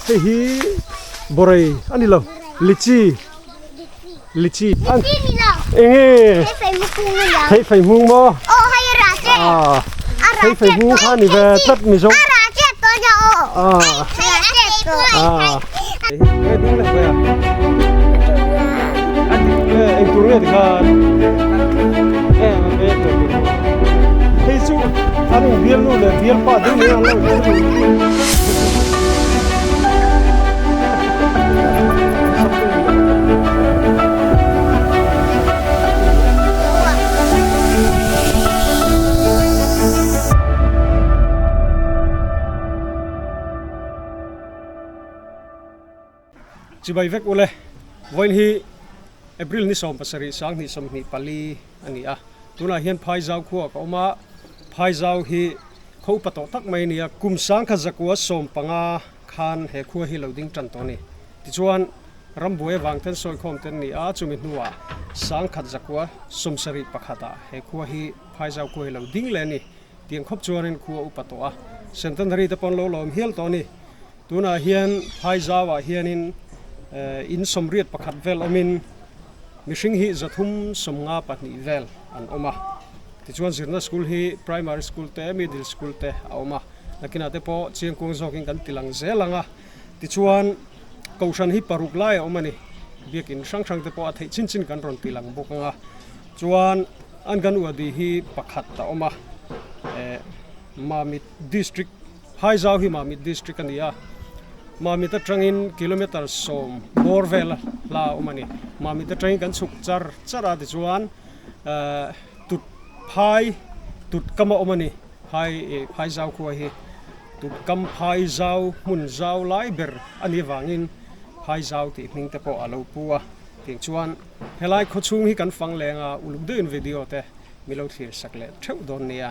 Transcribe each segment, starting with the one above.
Hei hi Borei a ni lo Lichi Lichi Enge Thei fei hmung maw Thei fei hmung kha ni ve tlat Mizo Eng tur nge tikhan Hei chu an in bialnu leh bialpa ding mai an lo Chibai vek ule, vawiin hi April ni 17 2024 a ni a, tunah hian Phaizau khuaah ka awm a, Phaizau hi khaw upa tawh tak mai a ni a, kum sangkhat zakua 15 khan he khua hi lo ding tan tawh a ni. Tichuan, rambuai avang ten sawikhawm te an ni a, chumi hnuah sangkhat zakua 71 ah he khua hi Phaizau khua hi lo ding leh a ni. Tiang khawp chuanin khua upa tawh a, centenary te pawh an lo lawm hial tawh a ni. Tunah hian Phaizauah hianin in sawmriat pakhat vel awmin mihring hi zathum sawmnga pahnih vel an awm a. Tichuan zirna school hi primary school te middle school te a awm a, nakinah te pawh chiangkuang zawkin kan ti lang zel ang a. Tichuan kohhran hi paruk lai a awm a ni, biakin hrang hrang te pawh a theih chin chin kan rawn ti lang bawk ang a. Chuan Anganwadi hi pakhat a awm a, Mamit district. Phaizau hi Mamit District a ni a, Mamit atangin kilometre 10 bawr vel hla a awm a ni. Mamit atangin kan chhuk char char a tichuan tut phai tut kam a awm a ni. Phai Phaizau khua hi tut kam Phaizau hmun zau lai ber a nih avangin Phaizau tih hming te pawh a lo pu a. Tiang chuan helai khawchhung hi kan fang leng a, uluk deuhin video te mi lo thlir sak leh theuh dawn nia.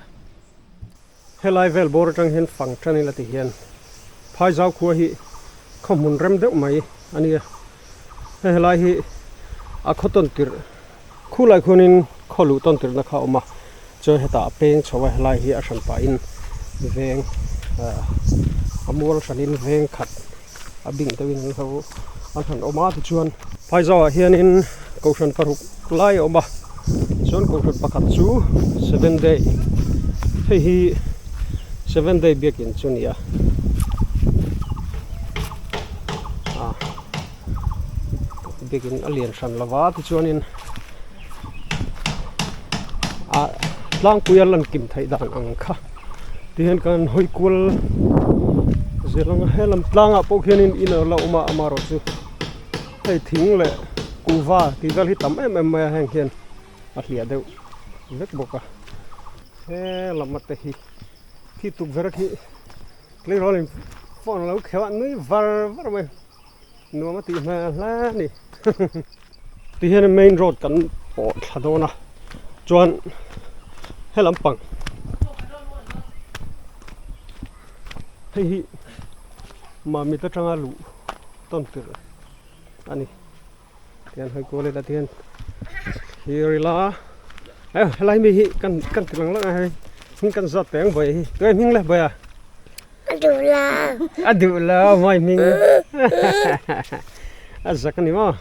Helai vel bawr atang hian fang tan ila ti hian Phaizau khua hi khaw hmun rem deuh mai a nia. Hei helai hi a khaw tawn tirh khulai khuanin khaw luh tawn tirhna kha a awm a, chuan hetah a peng chho a helai hi a hran pahin veng a mual hranin veng khat a bing deuhin an lo an han awm a tichuan Phaizauah hianin kohhran paruk lai a awm a chuan kohhran pakhat chu seven day hei hi seven day biakin chu a ni a ah biakin a lian hran lo va tichuanin ah tlangpui a lan kim theih dan ang kha. Tihian kan hawi kual zel ang a helam tlangah pawh khianin in a la awm a amaherawhchu hei thing leh kuhva tih vel hi tam em em mai a heng hian a hliah deuh vek bawk a helam ate hi khi tukverh khi tleirawl in phone a lo kheuh a nui var var mai nuam a tih hmel hle a ni tihian main road kan pawh thla dawn a chuan helam pang hei hi Mamit atanga luh tawn tirh a ni tihian hawi kual ila tihian thlir ila helai mi hi kan kan ti lang lang a hei hming kan zawt teh ang bawihi tunge hming le bawiha. A duh lo. A duh lo mai hming. A zak a ni maw?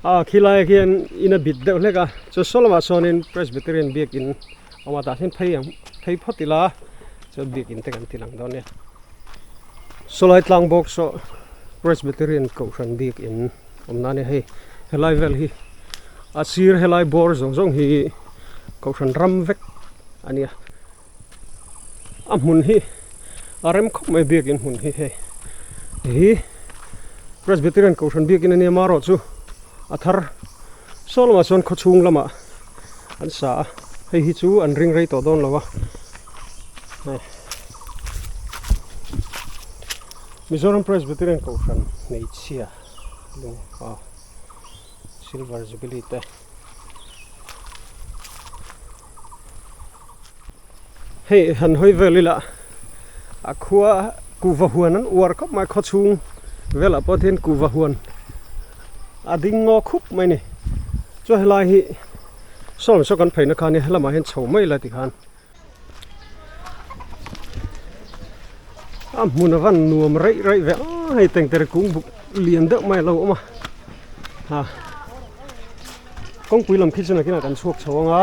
A khilai khian in a bit deuh hlek a, chu saw lamah sawnin Presbyterian biakin a awm a, tah hian phei ang phei phawt ila chuan biakin te kan ti lang dawn nia. Sawlai tlang bawk saw Presbyterian kohhran biakin awm na a nia hei helai vel hi a sir helai bawr zawng zawng hi kohhran ram vek a nia. A hmun hi a rem khawp mai biakin hmun hi hei hi Presbyterian kohhran biakin ania marawh chu a thar saw lamah chuan khawchhung lamah an sa a hei hi chu an ring rei tawh dawn lo a hei Mizoram Presbyterian kohhran hmeichhia lung a silver jubilee te. Hei han hawi vel ila a khua kuhva huan an uar khawp mai khawchhung velah pawh hian kuhva huan a ding ngaw khup mai a ni chuan helai hi sawm saw kan pheina kha a nia helamah hian chho mai ila tikhan a hmun a van nuam raih raih ve a. Hei tengtere kung buk lian deuh mai a lo awm a ha kawngpui lam khi chu nakinah kan chhuak chho ang a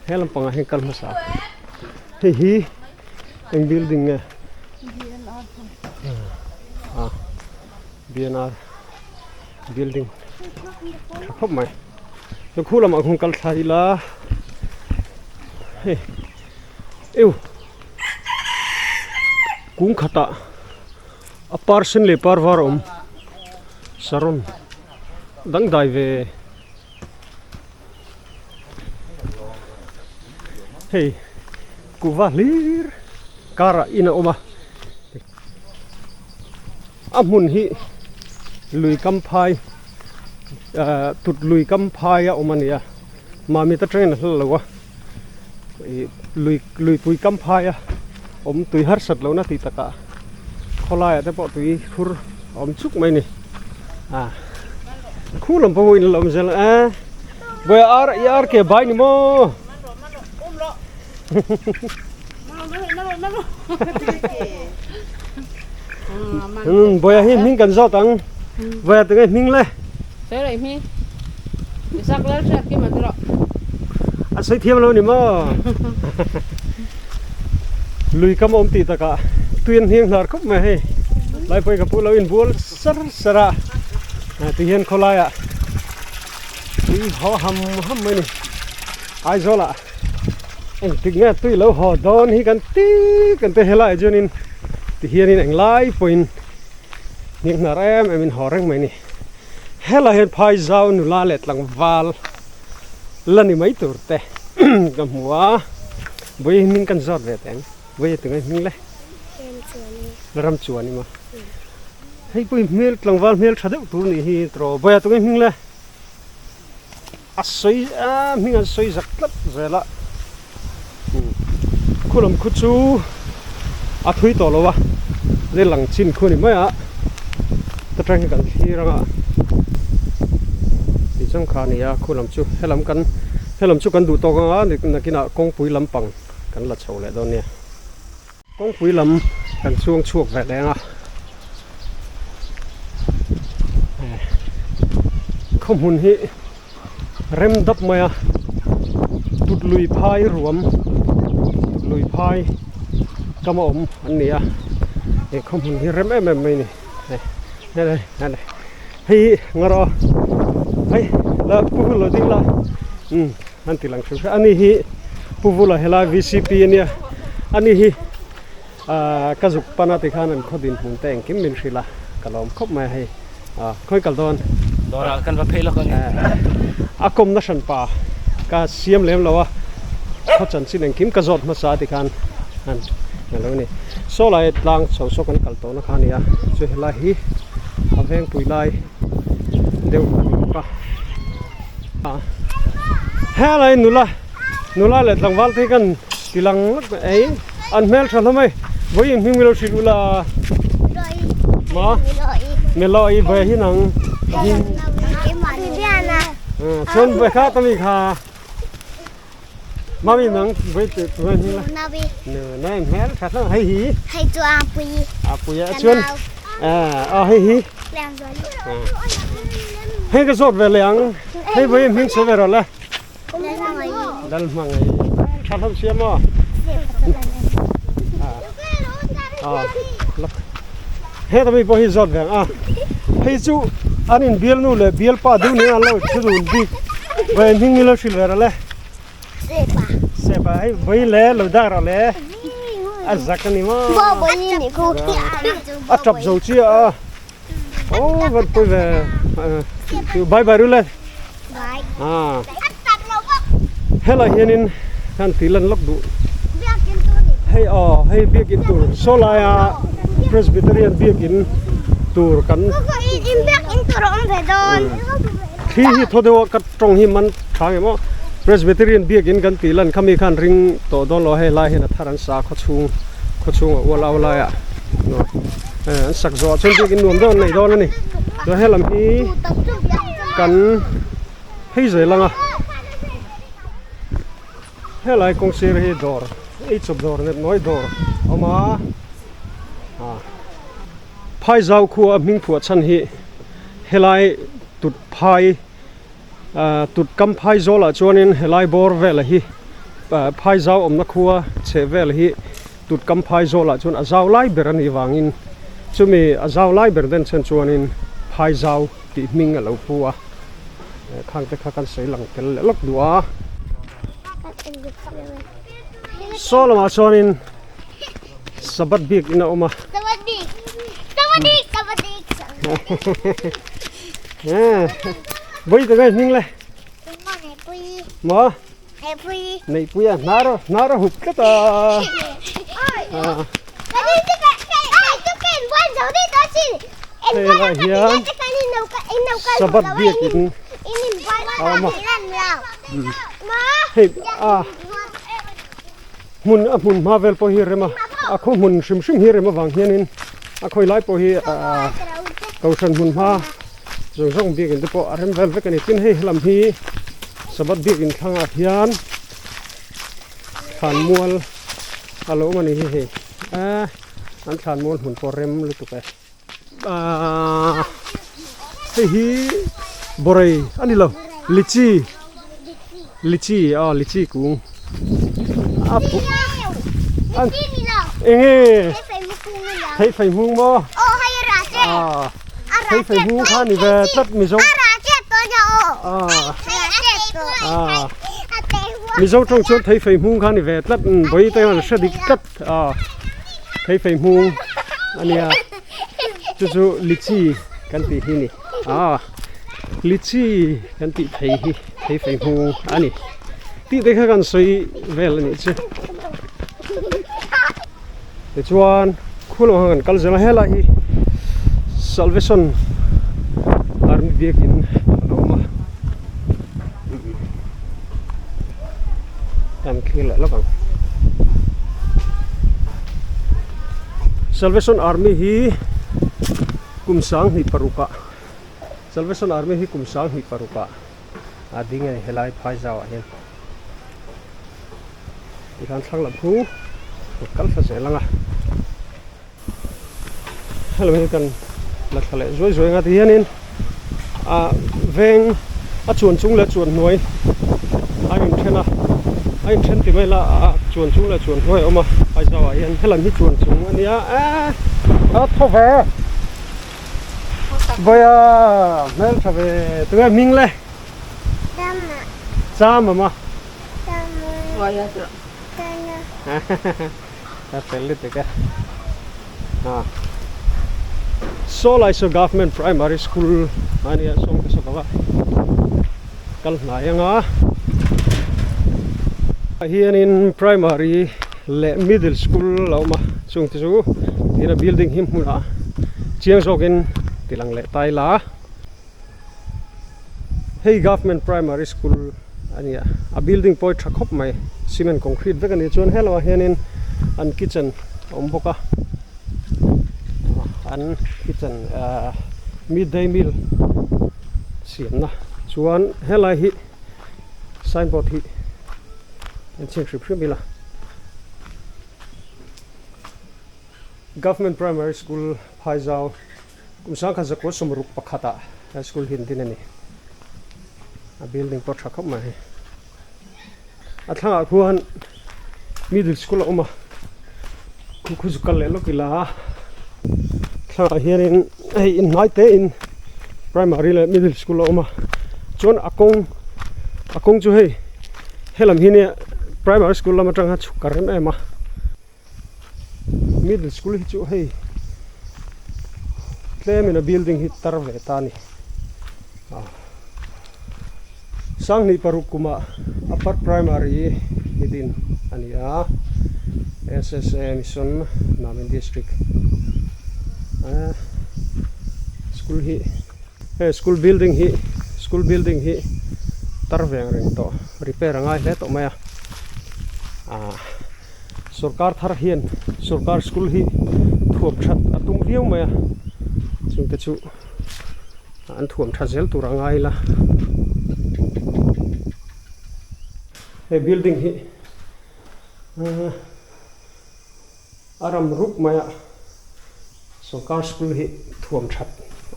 he lampangah hian kal hmasa hei hi eng building nge ah B_N_R building tha khawp mai chu khu lamah khuan kal thla ila hei eu kung khatah a par sen leh par var a awm saron dangdai ve hei kuhva hlir karah in a awm a a hmun hi lui kam phai ahh tut lui kam phai a awm a ni a mamit atangin a hla lo a ih lui luipui kam phai a awm tui harsat lohna tih takah khawlaiah te pawh tui khur a awm chuk mai a ni ah khu lam pawh in la awm zel a vawi ar i ar ke bai ni maw. Vawiah hi hming kan zawt ang vawiah tunge hming le a sawi thiam lo ni maw lui kam awm tih takah tui an hniang hnar khawp mai hei lai pawhin ka pu lo inbual sar sar a tihian khawlaiah tui haw ham ham mai a ni Aizawlah engtik nge tui lo haw dawn hi kan ti kan ti helaiah chuanin tihianin englai pawhin hniang hnar em em in haw reng mai a ni. Helai hian phai zau nula leh tlangval la ni mai tur te ka hmu a, vawi hming kan zawt ve teh ang, vawi tunge hming le? Ram chuan i maw? Hei pawh hi hmel tlangval hmel tha deuh tur nih hi tawh vawiah tunge hming le? A sawi a hming an sawi zak tlat zel a khu lam khu chu a thui tawh lo a le lang chin khu a ni mai a ta tang hian kan thlir ang a tichuan kha a ni a khu lam chu helam kan helam chu kan duh tawk ang a nakinah kawngpui lampang kan la chho leh dawn nia. Kawngpui lam kan chuang chhuak ve leng a, khaw hmun hi rem dap mai a, tut lui phai ruam tut lui phai kam a awm an ni a, he khaw hmun hi rem em em mai a ni hei hi ngarawh a hei la pu hun lo ding la umm an ti lang hrim hrim a ni hi pu vula helai vcp a nia ani hi ahh ka zuk pan a tikhan an khaw dinhmun te engkim min hrilh a ka lawm khawp mai a hei ah khawi kal dawn dawrah kan va phei lawk ang e a kawmna hran pa ka siam lem lo a khaw chanchin engkim ka zawt hmasa a tikhan an alo ni saw lai tlang chho saw kan kal tawhna kha a ni a chu helai hi a vengpui lai deuh a ni bawk a helai nula Nula leh tlangval te hi kan ti lang lawk mai ei an hmel tha hlawm mai vawiin hming milo hrilh ula ma melo i vawi hi nang hming chuan vawi kha tami kha mami nang vawi te vawi hming la ne hmel tha hlawm hei hi hei chu a pui a pui a chuan a hei hi hei ka zawt ve leh ang hei vawi hming sawi ve rawh le Lal hmangaih tha hlauh sia maw? Heta mi pawh hi zawt ve ang a, hei chu an in bialnu leh bialpa deuh nen an lo thu dun bik vawi hming hi lo hrilh ve rawh le. Sepa hei vawi le lo dak rawh le a zak a ni maw? A tap zo chiah a. Aw van pui ve bye bye rule ah helai hianin kan tih lan lawk duh hei aw hei biakin tur saw laia Presbyterian biakin tur kan thli hi thaw deuh a ka tawng hi man tha nge maw Presbyterian biakin kan tih lan kha mi khan ring tawh dawn lo a hei lai hian a thar an sa khawchhung khawchhung a ual au laiah. An sak zawh ah chuan biakin nuam deuh an nei dawn a ni chuan helam hi kan phei zel ang a helai kawng sir hi dawr eichawp dawr net nawi dawr a awm a ah. Phaizau khua a hming phuah chhan hi helai tut phai tut kam phai zawlah chuanin helai bawr velah hi phaizau awmna khua chheh vel hi tut kam phai zawlah chuan a zau lai ber a nih vangin chumi a zau lai ber den chhan chuanin phaizau tih hming a lo pu a khang te kha kan sawi lang tel leh lawk duh a. Saw lamah chuanin Sabbath bik in a awm a. Sabbath bik. Sabbath bik. Sabbath bik. Bui ka ngai hming le. Neipui. Maw? Neipui. Neipui a hnar hnar a hup tlat a. Helai hian Sabbath biak in a awm a. Hei a. Hmun a hmun hma vel pawh hi rem a, a khaw hmun hrim hrim hi rem avang hianin a khawi lai pawh hi ahh kohhran hmun hma zawng zawng biakinn te pawh a rem vel vek a ni. Tin hei helam hi Sabbath biakinn thlangah hian thlanmual a lo awm a ni hi hei ehh an thlanmual hmun pawh rem lutuk e. Ahh hei hi bawrei a ni lo lichi lichi aw lichi kung a pu eng nge thei fei hmung maw ah thei fei hmung kha ni ve tlat mizo ah ah mizo tawng chuan thei fei hmung kha ni ve tlat vawi te hian hre dik tlat. A thei fei hmung a nia chu chu lichi kan tih hi a ni a lichi kan tih thei hi thei fei hmung a ni tih te kha kan sawi vel a nih chu tichuan khulawng kha kan kal zel a helai hi salvation army biakin a lo awm a Kan thlir leh lawk ang. Salvation Army hi kum sanghnih parukah Salvation Army hi kum sanghnih parukah a ding a ni helai phai zauah hian tikhan thlang lam khu kal thla zel ang a hello hi kan la thla leh zuai zuai ang a tihianin ah veng a chuan chung leh chuan hnuai a inthen a a inthen ti mai la ah chuan chung leh chuan hnuai a awm a Aizawl ah hian helam hi chuan chung a nia eee a thaw ve vawiah hmeltha ve tunge hming le Chama maw A fel lutuk e. Ah. Saw lai saw Government Primary School a nia sawng te saw ka va kal hnai anga. Ah hianin primary leh middle school a awm a chung te chu tina building hi hmunah chiang zawkin tilang leh ta ila. Hei Government Primary School a ni a, a building pawh hi tha khawp mai, cement concrete vek a ni chuan hello ah hianin an kitchen a awm bawk a, an kitchen ahh midday meal siamna chuan helai hi signboard hi an chhiat hrim hrim ila. Government Primary School Phaizau. Kum sangkhat zakua sawmruk pakhatah he school hi an din a ni. A building pawh tha khawp mai. A thlangah khuan middle school a awm a, khu khu zu kal leh lawk ila thlangah hianin hei inhnai te in primary leh middle school a awm a, chuan a kawng a kawng chu hei helam hi nia primary school lam atanga chhuk ka rem em a. Middle school hi chu hei tlem in a building hi tar ve ta a ni ah sanghnih paruk kumah upper primary hi din a ni a S_S_A mission Namen district ah school hi hei school building hi school building hi tar ve ang reng tawh repair a ngai hle tawh mai a ah. Sorkar thar hian sorkar school hi thuam that a tum viau mai a, chungte chu an thuam tha zel tur a ngai la. He building hi a ram rup mai a. Sorkar school hi thuam that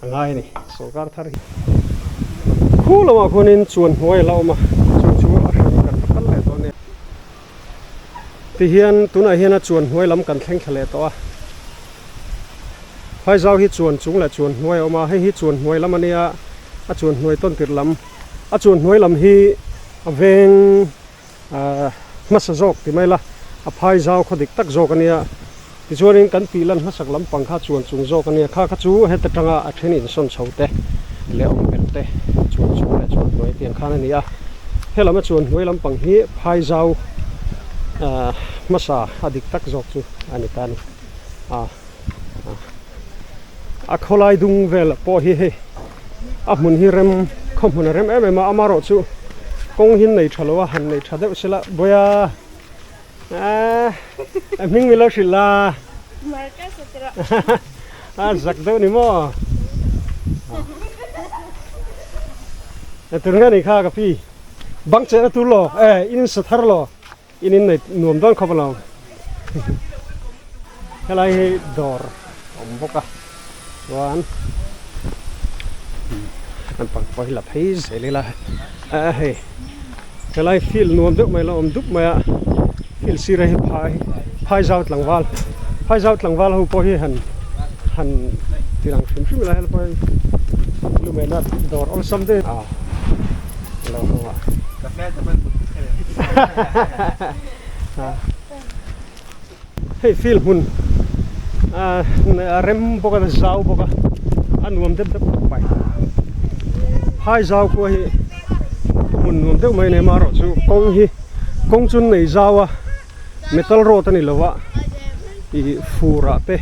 a ngai a ni. Sorkar thar hi khu lamah khuanin chuan hnuai a la awm a, chu chu a hran kan va kal leh tawh a nia. Tihian tunah hian a chuan hnuai lam kan thleng thla leh tawh a. Phaizau hi chuan chung leh chuan hnuai a awm a, hei hi chuan hnuai lam a nia, a chuan hnuai tawn tirh lam. A chuan hnuai lam hi a veng hmasa zawk ti mai la, a phai zau khaw dik tak zawk a nia. Tichuanin kan tih lan hmasak lampang kha chuan chung zawk a nia, kha kha chu heta tanga a then insawn chho te leh awm belh te chuan chung leh chuan hnuai tiang khan a ni a. Helam a chuan hnuai lampang hi phai zau hmasa a dik tak zawk chu a ni ta a ni. A khawlai dung vel pawh hi hei. A hmun hi rem khaw hmun a rem em em a amarawh chu kawng hi nei tha lo a han nei tha deuh sela buaia eehh a hming milo hrilh la a zak deuh ni maw e tur nge ni kha ka pi bang chehna tur lo e in sa thar lo in in nei nuam dawn khawp alawm helai hi dawr a awm bawk a chuan an pangpar hi la phei zel ila a hei helai field nuam deuh mai la awm dup mai a field sirah hi phai phai zau tlangval phai zau tlangval ho pawh hi han han ti lang hrim hrim ila helai pawh hi lumehna dawr awlsam deuh a lo hawng a. Hei field hmun a rem bawk a zau bawk a a nuam deuh deuh khawp mai phai zau khua hi hmun nuam deuh mai a ni amaherawh chu kawng hi kawng chu an nei zau a metal road a ni lo a ih fur ah te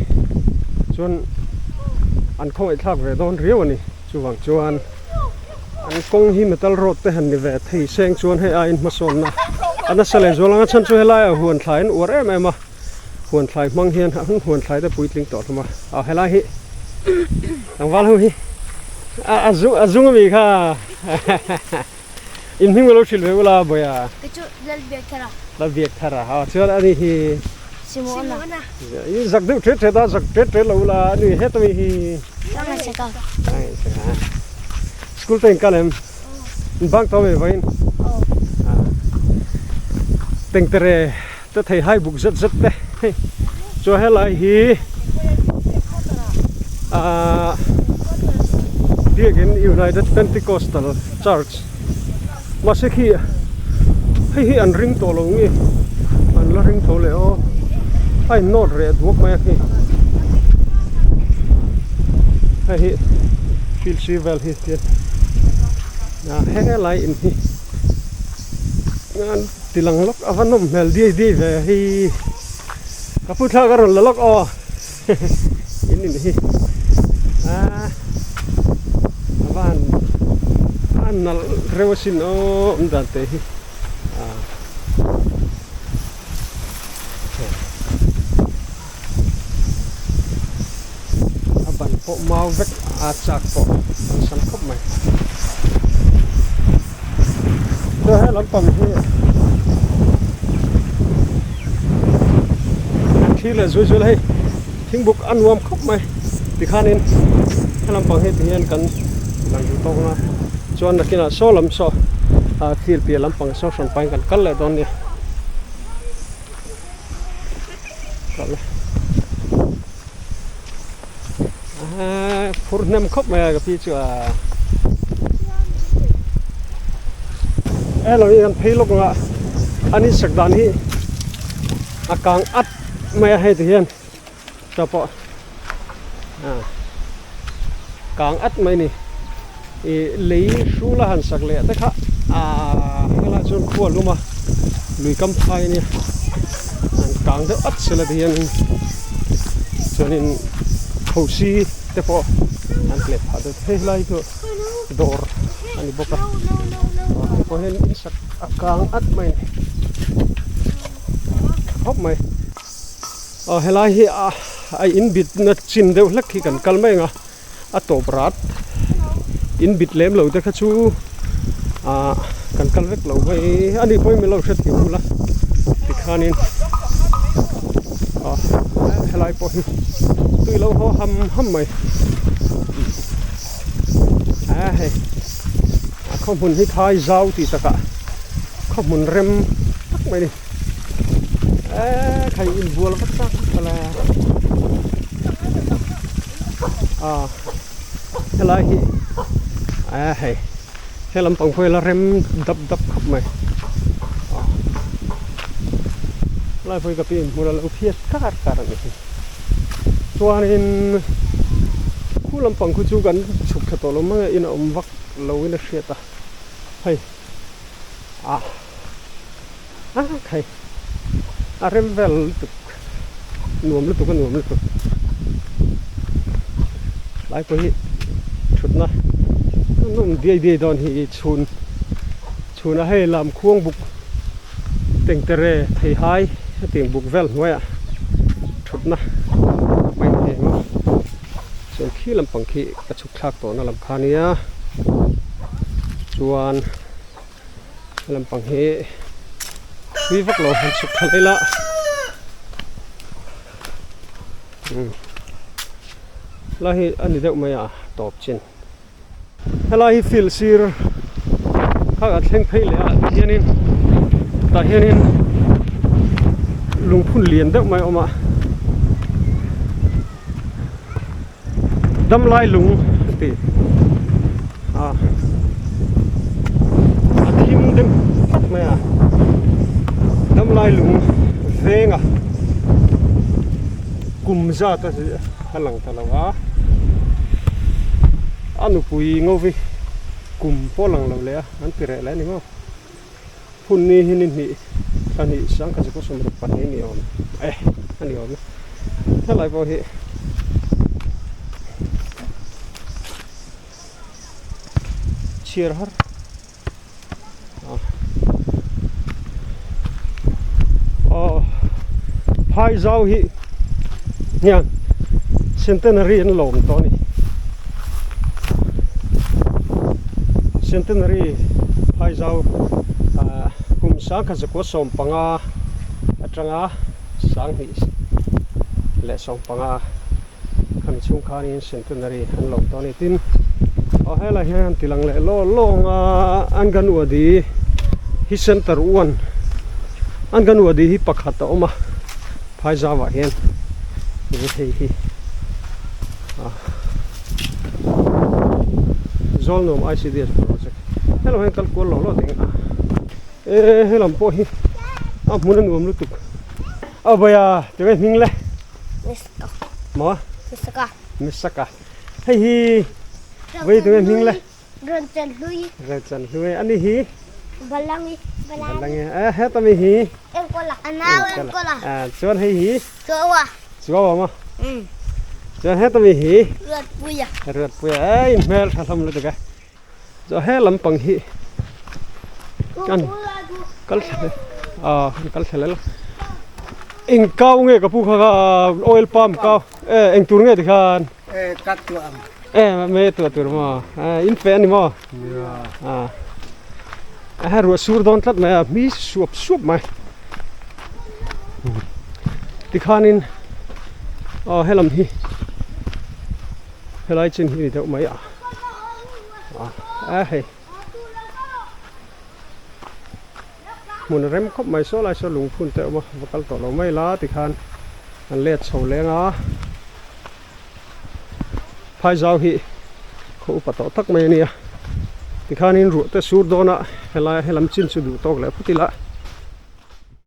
chuan an khawngaih thlak ve dawn riau a ni chuvang chuan. An kawng hi metal road te han ni ve thei seng chuan hei aiin hmasawnna a nasa leh zual ang a chhan chu helaiah huan thlai an uar em em a huan thlai hmang hian an huan thlai te puitling tawh hlawm a aw helai hi tlangval ho hi a a zung a zung ami kha in hming alo hrilh ve ula bawia Kei chu Lalbiak Thara. Lalbiak Thara aw chuan ani hi Simona. I zak deuh tret tret a, zak tret tret lo ula a ni heta mi hi. Ka ngaihsak a. Ka ngaihsak a. School te in kal em? In bang tawh ve vawiin? Aw. Tengtere te thei hai buk zet zet te hei chuan helai hi ahh Biakin United Pentecostal Church Mahse khi hei hi an ring tawh lo nge an la ring tho leh aw a in nawt reh duak mai a khi hei hi field si vel hi tian a helai in hi an ti lang lawk a va nawm hmel diai diai ve hei ka pu thlalak a rawn la lawk aw. In in hi a van a nalh reuh asin aw awm dan te hi a a ban pawh mau vek a chak pawh an sam khawp mai chuan he lampang hi an thlir leh zui zui a hei thingbuk a nuam khawp mai tikhanin he lampang hi tihian kan lang duh tawk ang a chuan nakinah saw lam saw ah field piah lampang saw hran pahin kan kal leh dawn a nia. Phur hnem khawp mai a ka pi chu a hello hi kan phei lawk anga an insak dan hi a kang at mai a hei ti hian tah pawh a kang at mai a ni ih lei hrul a han sak leh te kha ah helaiah chuan khua a lum a lui kam phai a nia an kang deuh at sela ti hianin chuanin thosi te pawh an tleh phah deuh thei helai chu dawr a ni bawk a dawr te pawh hian in sak a kang at mai a ni khawp mai aw helai hi a in bit na chin deuh hlek hi kan kal mai ang a. a tawp rat in bit lem lo te kha chu ah kan kal vek lo mai a nih pawhin min lo hre thiam bul a tikhanin ah. Helai pawh hi tui lo haw ham ham mai. A hei a khaw hmun hi phai zau tih takah khaw hmun rem tak mai a ni. Eee khai inbual vak tak tak a a helai hi a hei he lampang pawh hi la rem dap dap khawp mai a helai pawh hi ka pi inhmun a lo phiat kar kar a ni hi chuanin khu lampang khu chu kan chhuk thla tawh lo mai a in a awm vak lo in a hriat a hei a. A khai a rem vel lutuk nuam lutuk a nuam lutuk lai pawh hi thutna a nawm diai diai dawn hi chhun chhunah hei lam khuang buk tengtere theihai hetiang buk vel hnuaiah thutna a inheng a chuan khi lampang khi ka chhuk thlak tawhna lam kha ania chuan. Lampang hi thui vak lo han chhuk thla ila helai hi a ni deuh mai a tawp chin helai hi field sir kha kan thleng phei leh a tihianin tah hianin lungphun lian deuh mai a awm a Damlai lung a ti a a thim deuh tlat mai a damlai lung venga kum zat a a lang ta lo a a nupui ngovi kum pawh a lang lo leh a an ti reh leh a ni maw hun ni hi ni hnih thla hnih sangkhat zakua sawmruk pahnih a ni awm e a ni awm e helai pawh hi chhiar har aw phai zau hi hian centenary an lawm tawh a ni centenary phai zau ah kum sangkhat zakua 15 atanga sanghnih leh 15 khami chhung khanin centenary an lawm tawh a ni tin aw helai hian an ti lang leh law lawng a anganwadi hi center one anganwadi hi pakhat a awm a phai zauah hian hei hi ah Zawlnuam I_C_D_S project hello hian kal kual lo lo ding a e helam pawh hi a hmun a nuam lutuk a vawiah tunge hming le. Maw? Misaka. Misaka. Hei hi vei tunge hming le? Ron chan hlui. Ron chan hlui. Ani hi? Balangi. Balangi. Eh he tami hi? Engkola. Anau engkola. Ah chuan hei hi? Chuawa. Chuawa ma? Um. Chuan he tami hi? Ruat puia. Ruat puia. Ei hmel tha hlawm lutuk e. Chuan he lampang hi kan kal thla ah kan kal thla lel eng kau nge ka pu kha kha oil palm kau e eng tur nge tikhan e kat tu ang e me tu tur maw e in fe ani maw a a ha ruah sur dawn tlat mai a mi suap suap mai tikhanin aw helam hi helai chin hi ni deuh mai a. A hei hmun rem khawp mai saw lai saw lungphun te a awm a va kal tawh lo mai la tikhan an let chho leng a phaizau hi khaw upa tawh tak mai a nia tikhanin ruah te sur dawn a helai helam chin chu duh tawk leh phawt ila.